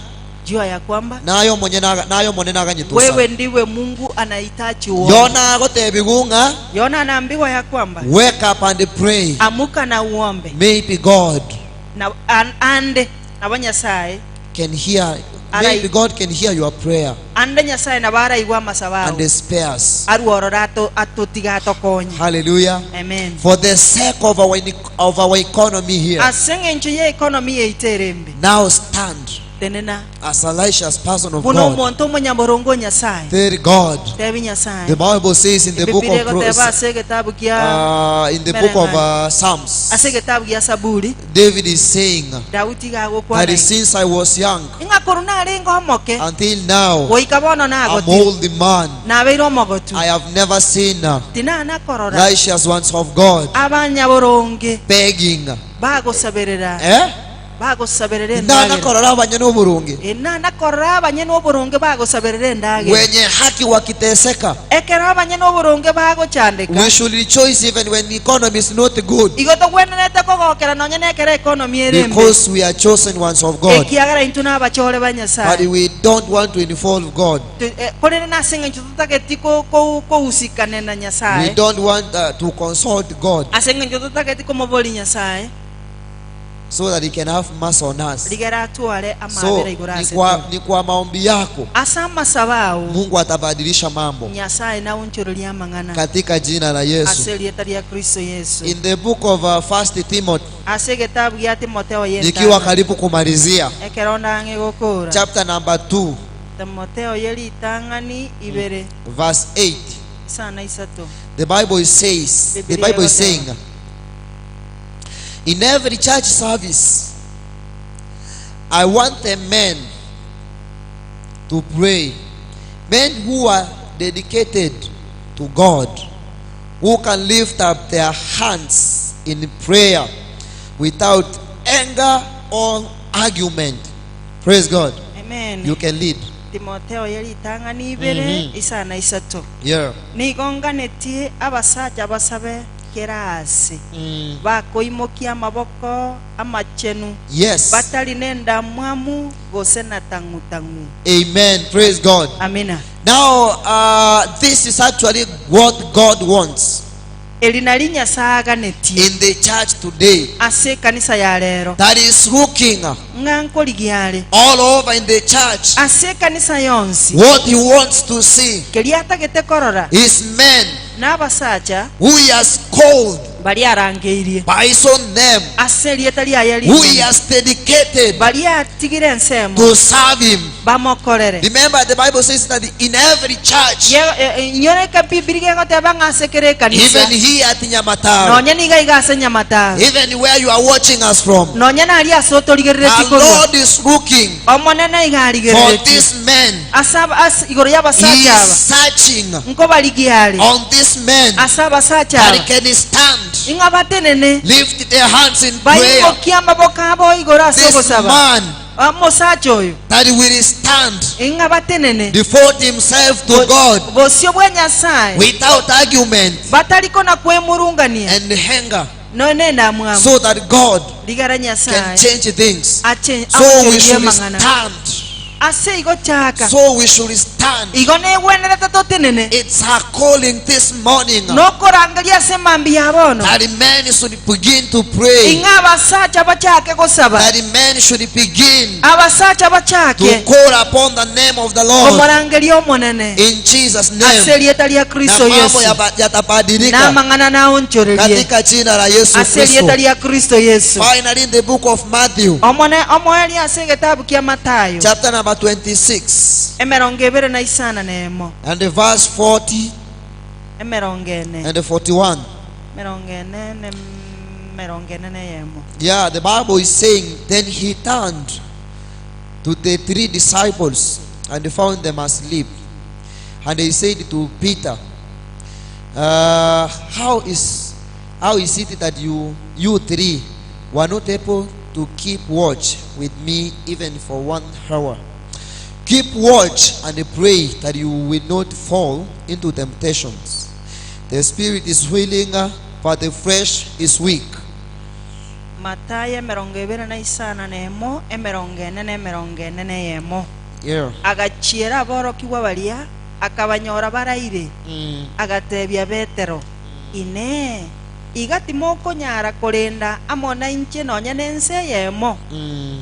jua ya kwamba naye omonyene aga- naye omonene aganyete wewe osabe. ndiwe Mungu anahitaji uombe. Yona agotebigwa ng'a Yona anaambiwa ya kwamba wake up and pray amuka na uombe maybe God na an, ande nabo Nyasaye can hear Arai- maybe God can hear your prayer ande Nyasaye nabo araigwe amasabo ao and spare us. arworore ato atotige atokonye. Hallelujah. Amen. For the sake of our of our economy here. Ase eng'encho ye economy yaito ere embe. Now stand Tenena as a righteous person of buna God. omonto omonyaboronge o Nyasaye. Tell God. Tebi Nyasaye. The Bible says in the book Ebibilia of egoteba ase egetabu kia in the book of ase Psalms, egetabu gia Saburi, David is saying Daudi iga agokwana that iga, since I was young Ing'a korwa narenge omoke until now, goika bono I'm nagotire, old man. nabeire omogotu, I have never seen tinana korora righteous ones of God abanyaboronge begging. bagosaberera Eh? bagosaberera Nana endagera. korora abanyene oboronge Enana korora abanyene oboronge bagosaberera endagera. wenye haki wakiteseka. Ekero abanyene oboronge bagochandeka, We should rejoice even when the economy is not good igo togwenerete kogokera nonye nekero economy ere embe, because we are chosen ones of God. ekiagera intwe nabachore ba But Nyasaye. we don't want to involve God. Tu- eh, Korende nase eng'encho totageti ko- ko- kousikane na We Nyasaye, don't want to consult God ase eng'encho totageti komoboria Nyasaye, so that he can have mercy on us. rigere atware So amabera igoro ni ase kwa, tore. ni kwa maombi yako Ase amasabo ao Mungu atabadilisha mambo Nyasaye naonchorerie amang'ana katika jina la Yesu. ase erieta ria Kristo Yesu. In the book of First Timothy, Ase egetabu gia Timotheo nikiwa y'entang'ani karibu kumalizia ekero ndang'e gokora chapter number 2 Timotheo y'eritang'ani ibere verse 8 isana isato. the Bible says the Biblia Bible is egoteba saying in every church service I want the men to pray men who are dedicated to God who can lift up their hands in prayer without anger or argument praise God Amen. you can lead Timotheo ye ritang'ani ibere isana isato. Yeah. Nigo nganetie abasacha basabe kera aase, bakoimokia amaboko amachenu, Yes. batari nendamwamu gose na tang'u-tang'u. Amen. Praise God. Amina. Now, this is actually what God wants Eri nari Nyasae aganetie in the church today. ase ekanisa ya rero, That is looking ng'a nkorigia are all over in the church. ase ekanisa yonsi. What he wants to see Keria atagete korora is men nabasacha who he has called baria arangeirie by his own name, ase erieta riaye who he rinene, has dedicated baria atigire ensemo to serve him. bamokorere. Remember, the Bible says that in every church, Inyora ekebibiri gegoteba ng'a ase kera ekanisa, even here at Nyamataro, nonya niga iga ase Nyamataro, even where you are watching us from, nonya naria ase otorigereretie the korwa, Lord is looking Omonene iga for arigereretie these men. ase aba- ase igoro He y'abasacha is aba, searching nkobarigia are on these men ase abasacha that aba can stand, ing'a batenene lift their hands in prayer. baimokie amaboko abo igoro ase This ogosaba. man Omosacha oyo that will stand, ing'a batenene devote himself to God bosio bwa Nyasaye without argument batari kona kwemurungania and anger, no nendamwamu so that God rigara can Nyasaye change things. ache So we amocherie should amang'ana stand. ase igo chaka So we should stand. igo negwenerete totenene It's her calling this morning nokorangeria ase mambia ya bono that men should begin to pray. ing'a abasacha bachake gosaba That men should begin abasacha to bachake call upon the name of the Lord komorangeria omonene in Jesus ase name. erieta ria Na Kristo mambo Yesu yatabadilika namang'ana naonchorerie katika jina la Yesu ase erieta Kristo. ria Kristo Yesu. Finally in the book of Matthew Omone omoerio ase egetabu kia Mathayo chapter number 26 emerongo ebere na isana na emo and the verse 40 emerongo ene and the 41. Emerongo ene na emerongo ene na eyemo. Yeah, the Bible is saying, Then he turned to the three disciples and found them asleep. And he said to Peter, uh, how, is, how is it that you, you three were not able to keep watch with me even for one hour? Keep watch and pray that you will not fall into temptations. The spirit is willing, but the flesh is weak. Matayo emerongo ebere na isano na emo, emerongo ene na emerongo ene na eyemo. Yeah. Agachiera aborokigwa baria, akabanyora baraire, agatebia Petero, Inee! Iga timokonyara korenda amo nainche nonya nense eyemo?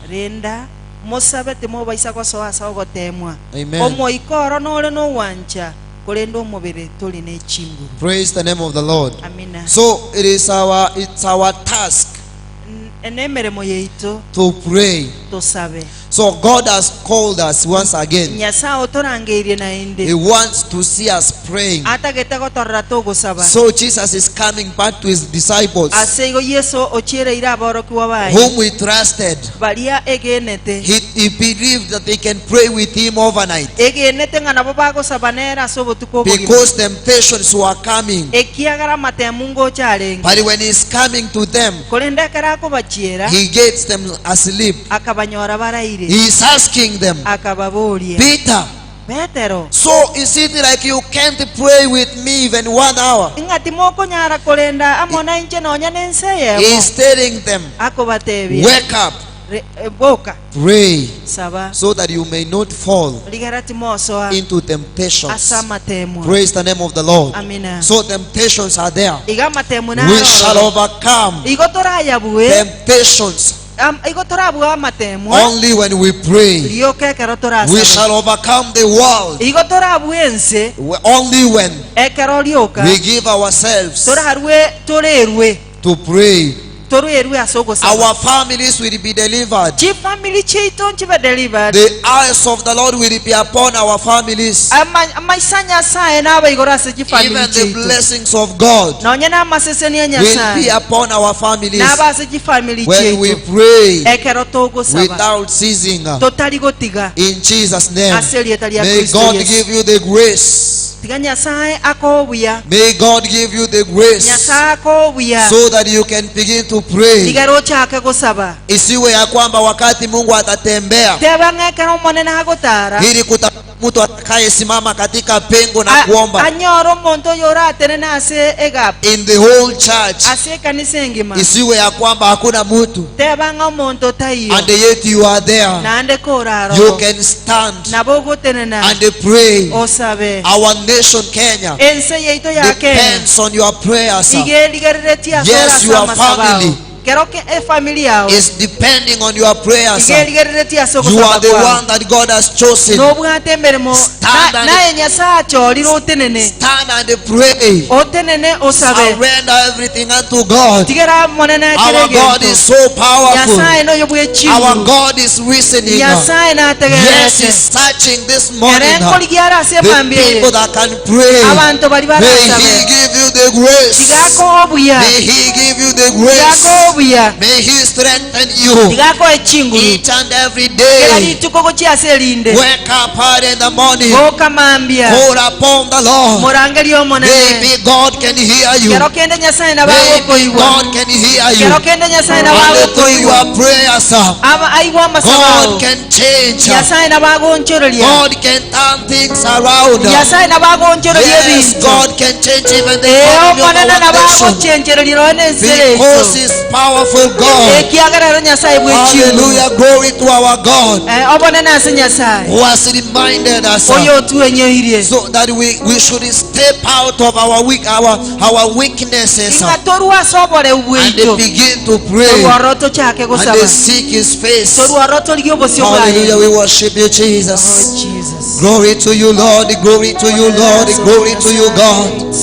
Renda, mosabe timobaisa gosoa ase ogoteemwa. Amen. Omoika oro nore nogwancha, korende omobere tori ne chinguru. Praise the name of the Lord. Amina. So it is our it's our task N- Nemeremo yaito to pray. tosabe. So God has called us once again. Nyasae otorangeirie naende. He wants to see us praying. Atagete gotorora togosaba. So Jesus is coming back to his disciples Ase igo Yeso ochiereire aborokigwa baye whom we trusted. baria egenete. He, he believed that they can pray with him overnight Egenete ng'a nabo bagosaba nere ase obotuko obogima. because temptations were coming. Ekiagera amatemu ngocha arenge. But when he's coming to them, Korende ekero akobachiera, he gets them asleep. akabanyora baraire, He is asking them, akababoria, Peter, Petero, so is it like you can't pray with me even one hour? ng'a timokonyara korenda amo nainche nonya nense He eyemo? is telling them, Akobatebia, Wake up, Re- eh, boka, pray, saba, so that you may not fall rigera timosoa into temptations. ase amatemwa. Praise the name of the Lord. Amina. So temptations are there. Iga amatemu We shall naroro. overcome Igo torayabue, temptations am- igo torabua amatemwa, only when we pray. rioka ekero We torasabe. shall overcome the world Igo torabua ense, only when ekero rioka, we give ourselves torarue torerue, to pray. torerue ase ogosaba. Our families will be delivered. Chifamily chiaito nchibe delivered. The eyes of the Lord will be upon our families. Ama- amaisa Nyasaye naba igoro ase chifamily Even the chiaito. blessings of God Nonya namaseseni a will be Nyasaye upon our families naba ase chifamily when we chiaito. pray Ekero togosaba without ceasing. totari gotiga In Jesus' name. ase erieta ria May Kristo God Yesu. give you the grace. Tiga Nyasaye akoe obuya. May God give you the grace Nyasaye akoe obuya. so that you can begin to pray. Tiga rochake gosaba. Isiwe ya kwamba wakati Mungu atatembea Teba ng'a ekero Omonene agotara ili kutafuta mtu atakayesimama katika pengo na a- kuomba anyore omonto oyo oratenene ase egapu in the whole church. ase ekanisa engima. Isiwe ya kwamba hakuna mtu Teba ng'a omonto taiyo and yet you are there. naende You koraroro can stand nabo ogotenena and pray. osabe. Our nation Kenya Ense yaito ya Kenya depends on your prayers. iga erigereretie ase Yes, ore ase your amasabo ao. family Kero ke efamily yao is depending on your prayers. iga erigereretie ase You ogosaba are the kwao. one that God has chosen. Nobwate emeremo Stand na- and- naye Nyasaye achorire otenene Stand and pray. otenene osabe Surrender everything unto God. tigera Omonene akere Our God egento is so powerful. Nyasaye noyo Our bw'echinguru God is listening. Nyasaye Yes, nategererete He's searching this ere morning. nkorigia are ase The emambia eye people that can pray. abanto baria May barasabe He give you the grace. tiga akoe obuya May He give you the tiga grace. akoe obuya May He strengthen you tiga akoe chinguru each and every kera day. rituko gochia ase erinde Wake up early in the morning. boka mambia Call upon the Lord. morangerie Omonene Maybe God can hear you. kero kende Nyasaye nabo Maybe agokoigwa God can hear you. kero kende Nyasaye nabo And through agokoigwa your prayers, uh, Aba- aigwe amasabo God ao can change. Nyasaye nabo agonchoreria God can turn things around. Nyasaye nabo agonchoreria Yes, ebinto God can change even the Ee, economy of Omonene our nabo nation. agochenchereria nonya na ense ere Because iso He's powerful God. ekiagera ero Nyasaye bw'echinguru Hallelujah. Glory to our God Eh, obonene ase Nyasaye who has reminded us uh, oyo otwenyeirie so that we, we should step out of our weak our, our weaknesses uh, ing'a torwe ase oboreu and bwaito begin to pray torwe oro tochake and gosaba seek his face. torwe oro torigie obosio bwaye Hallelujah. We worship you, Oh, Jesus. Jesus. Glory to you, Lord. Glory to you, Lord. Glory to you, God.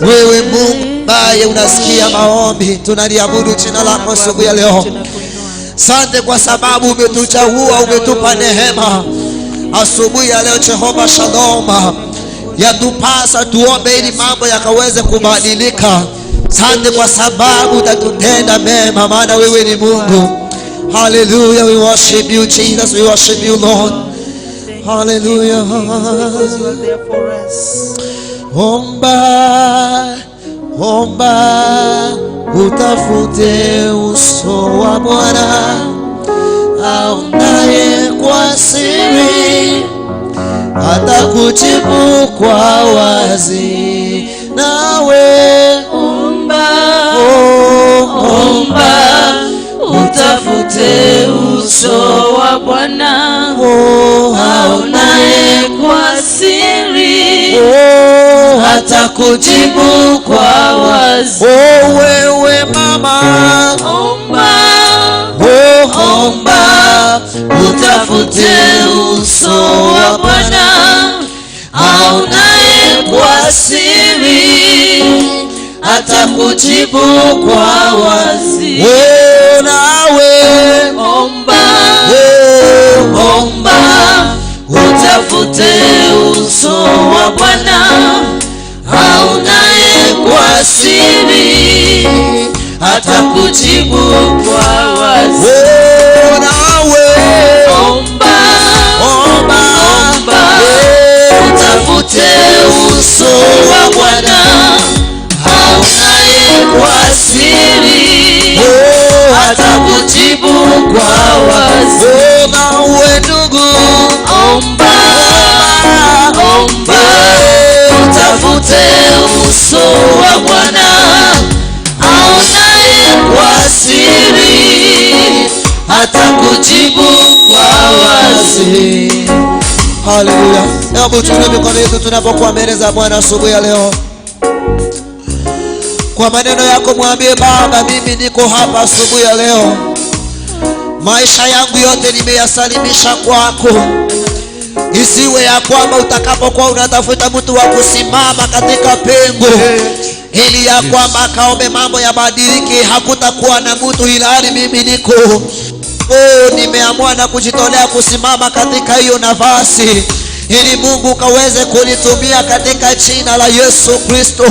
Wewe Mungu ambaye unasikia maombi, tunaliabudu jina lako siku ya leo. Sante kwa sababu umetuchagua, umetupa neema asubuhi ya leo. Jehova Shalom, yatupasa tuombe ili mambo yakaweze kubadilika. Sante kwa sababu utatutenda mema, maana wewe ni Mungu. Hallelujah, we worship you Jesus, we worship you Lord. Thank you, Hallelujah. because you are there for us. Omba, omba, utafute uso wa Bwana aonaye kwa siri, atakujibu kwa wazi. Nawe Omba, oh, omba, utafute uso wa Bwana oh, aonaye kwa siri, oh, atakujibu kwa wazi. oh, wewe mama, Omba, oh, omba, utafute uso wa Bwana aonaye kwa siri, atakujibu kwa wazi. oh, nawe Omba, oh, omba, utafute uso wa Bwana aonaye kwa siri, atakujibu kwa wazi. oh, nawe Omba, omba, omba, utafute uso wa Bwana aonaye kwa siri, oh, atakujibu kwa wazi. oh, nawe ndugu, Omba, omba, utafute uso wa Bwana aonaye kwa siri, atakujibu kwa wazi. Haleluya. Hebu tuinue mikono yetu tunapokuwa mbele za Bwana asubuhi ya leo. Kwa maneno yako mwambie Baba, mimi niko hapa asubuhi ya leo. Maisha yangu yote nimeyasalimisha kwako. Isiwe ya kwamba utakapokuwa unatafuta mtu wa kusimama katika pengo ili ya kwamba akaombe mambo yabadilike, hakutakuwa na mtu, ilhali mimi niko oh, nimeamua na kujitolea kusimama katika hiyo nafasi ili Mungu kaweze kunitumia katika jina la Yesu Kristo,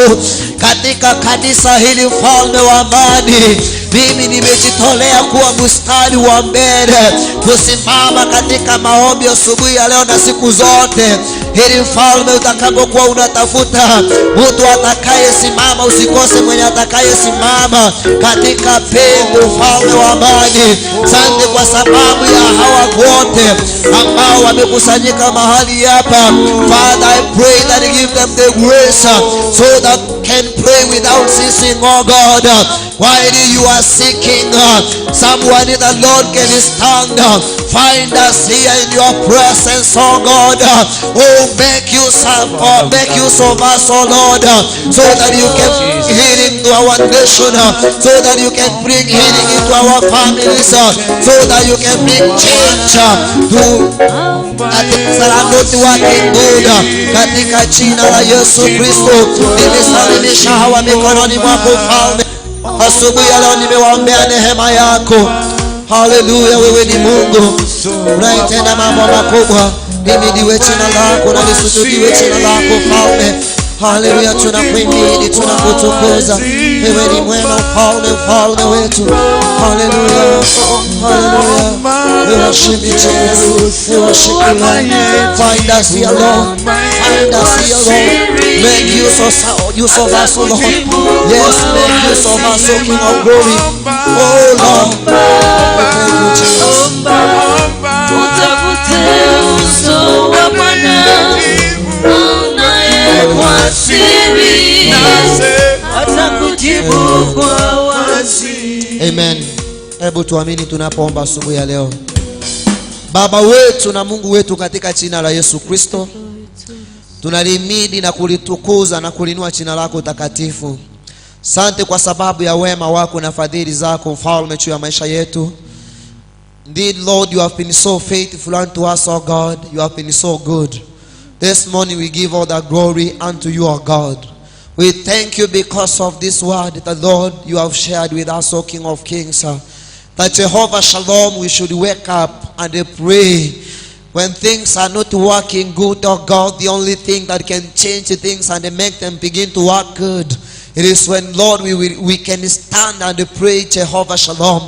katika kanisa hili, mfalme wa amani. Mimi nimejitolea kuwa mstari wa mbele kusimama katika maombi asubuhi ya leo na siku zote, ili mfalme utakapokuwa unatafuta mtu atakayesimama, usikose mwenye atakayesimama katika pengo, mfalme wa amani. Sante kwa sababu ya hawa wote ambao wamekusanyika mahali hapa. Father, I pray that you give them the grace so that can pray without ceasing, oh God. While you are seeking someone in the Lord can stand, find us here in your presence, oh God. Oh, make use of, make use of us, oh Lord, so that you can bring healing to our nation, so that you can bring healing into our families, so that you can bring change to things that are not working good. Katika jina la Yesu Kristo, nimesalimisha hawa mikononi mwako Mfalme. Asubuhi ya leo nimewaombea neema yako. Haleluya, wewe ni Mungu unayetenda mambo makubwa. Lihimidiwe jina lako na lisujudiwe jina lako Mfalme. Haleluya, tunakuhimidi, tunakutukuza. Wewe ni mwema Mfalme, mfalme wetu. Haleluya, haleluya. We worship you, Jesus. We worship you, Lord. Find us here, Lord. Find us here, Lord. Make use of, use of us, O Lord. Yes, make use of us, O King of glory. Oh Lord. Thank you, Jesus. Utafute uso wa Bwana aonaye kwa siri, atakujibu kwa wazi. Amen. Hebu tuamini tunapoomba asubuhi ya leo. Baba wetu na Mungu wetu, katika jina la Yesu Kristo, tunalihimidi na kulitukuza na kulinua jina lako takatifu. Sante kwa sababu ya wema wako na fadhili zako mfalme juu ya maisha yetu. Indeed, Lord, you have been so faithful unto us, O God. You have been so good. This morning we give all the glory unto you, O God. We thank you because of this word that, Lord, you have shared with us, O King of Kings. That Jehovah Shalom, we should wake up and pray. When things are not working good, oh God, the only thing that can change things and make them begin to work good It is when Lord we, will, we can stand and pray Jehovah Shalom.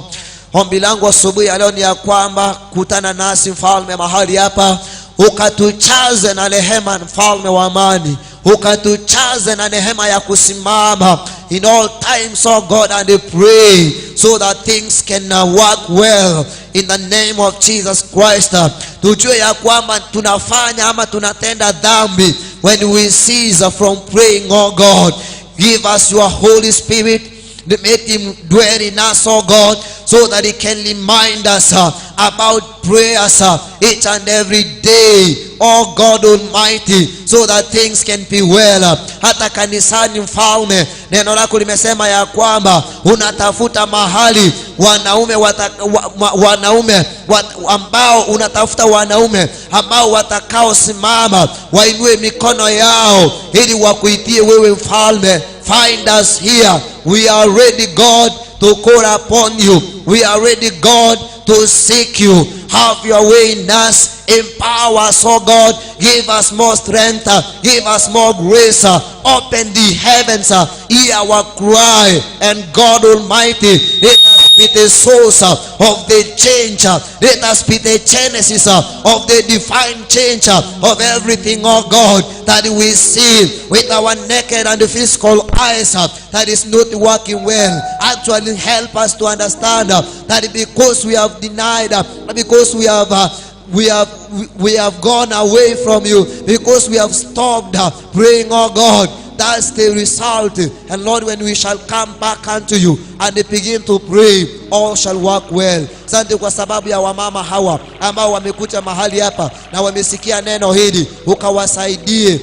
Ombi langu asubuhi ya leo ni ya kwamba kutana nasi mfalme mahali hapa, ukatuchaze na rehema, mfalme wa amani, ukatuchaze na rehema ya kusimama in all times, oh God, and pray so that things can work well in the name of Jesus Christ. Tujue ya kwamba tunafanya ama tunatenda dhambi when we cease from praying, oh God. Give us your Holy Spirit. Make him dwell in us, oh God, so that he can remind us about prayers each and every day, oh God Almighty, so that things can be well. Hata kanisani, mfalme, neno lako limesema ya kwamba unatafuta mahali wanaume wata, wa, wa, wanaume wat, ambao unatafuta wanaume ambao watakaosimama wainue mikono yao ili wakuitie wewe mfalme. Find us here. We are ready, God, to call upon you. We are ready, God, to seek you. Have your way in us. Empower us, oh God. Give us more strength. Give us more grace. Open the heavens. Hear our cry. And God Almighty, let us be the source of the change. Let us be the genesis of the divine change of everything, oh God, that we see with our naked and physical eyes that is not working well. Actually, help us to understand that because we have denied, because we have gone away from you, because we have stopped praying, oh God. That's the result. And Lord, when we shall come back unto you and begin to pray, all shall work well. Asante kwa sababu ya wamama hawa ambao wamekuja mahali hapa na wamesikia neno hili, ukawasaidie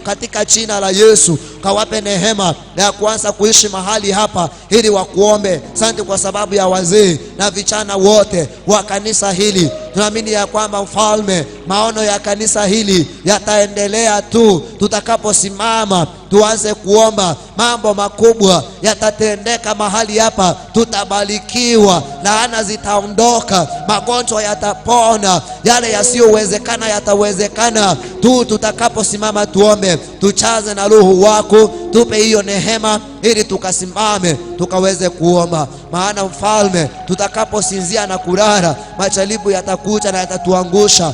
katika jina la Yesu, kawape neema ya kuanza kuishi mahali hapa ili wakuombe. Asante kwa sababu ya wazee na vijana wote wa kanisa hili. Tunaamini ya kwamba mfalme, maono ya kanisa hili yataendelea tu tutakaposimama tuanze kuomba. Mambo makubwa yatatendeka mahali hapa, tutabarikiwa, laana zitaondoka, magonjwa yatapona, yale yasiyowezekana yatawezekana tu tutakaposimama tuombe. Tuchaze na Roho wako, tupe hiyo neema ili tukasimame tukaweze kuomba. Maana mfalme, tutakaposinzia na kulala, majaribu yatakuja na yatatuangusha.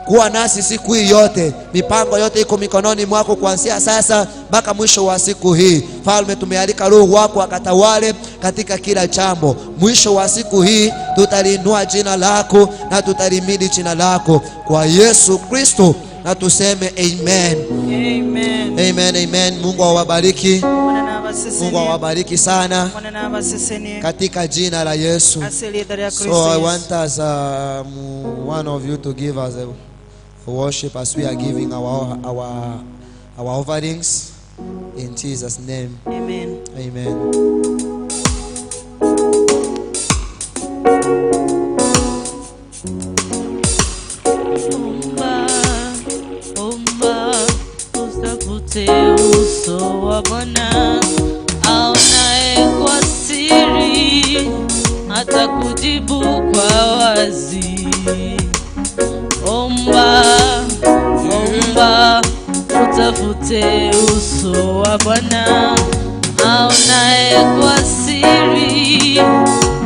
Kuwa nasi siku hii yote, mipango yote iko mikononi mwako kuanzia sasa mpaka mwisho wa siku hii. Falme, tumealika Roho wako akatawale katika kila jambo. Mwisho wa siku hii tutaliinua jina lako na tutalihimidi jina lako kwa Yesu Kristo, na tuseme amen. Amen. Amen, amen. Mungu awabariki. Bwana na abasesenie. Mungu awabariki sana Bwana na abasesenie. katika jina la Yesu. Ase erieta ria So Kristo I Yesu. want us, one of you to give us a worship as we are giving our offerings in Jesus' name. Amen. Amen. Omba, omba, utafute uso wa Bwana, aonaye kwa siri atakujibu kwa wazi. Omba, omba, utafute uso wa Bwana, aonaye kwa siri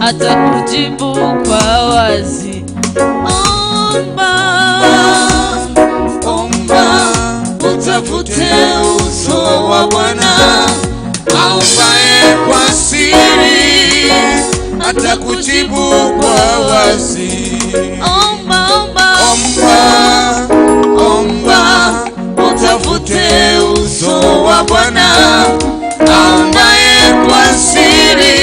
atakujibu kwa wazi. Omba, omba, utafute uso wa Bwana, Aombaye kwa siri atakujibu kwa wazi. Omba, omba, Omba, omba, utafute uso wa Bwana, aombaye kwa siri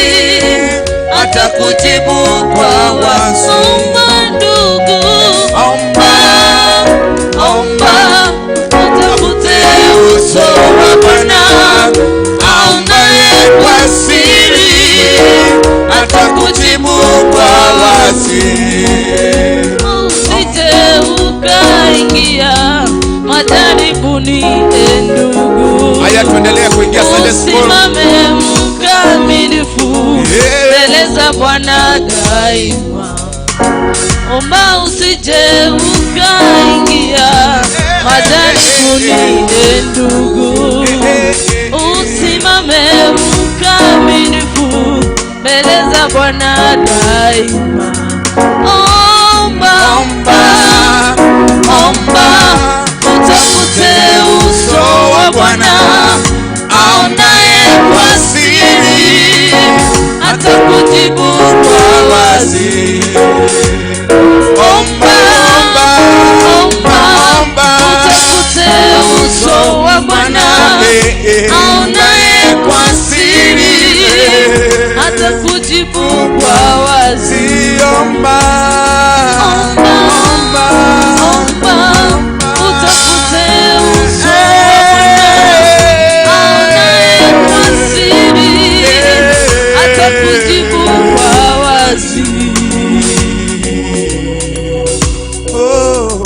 atakujibu kwa wazi. Omba ndugu, Omba, omba, utafute uso wa Bwana, aombaye kwa siri atakujibu kwa wazi. Usije ukaingia majaribuni, e ndugu. Haya, tuendelee kuingia Sunday school. Usimame mkamilifu mbele za Bwana daima. Omba usije ukaingia majaribuni, e ndugu. Bwana daima. Omba, Omba, omba, utafute uso wa Bwana aonaye kwa siri, atakujibu kwa wazi. Omba, Omba, omba, omba, utafute uso wa Bwana Eh, eh. aonaye kwa siri, atakujibu kwa wazi. Omba, Omba, omba, omba, utafute uso wa Bwana aonaye kwa siri, atakujibu kwa wazi. Oh.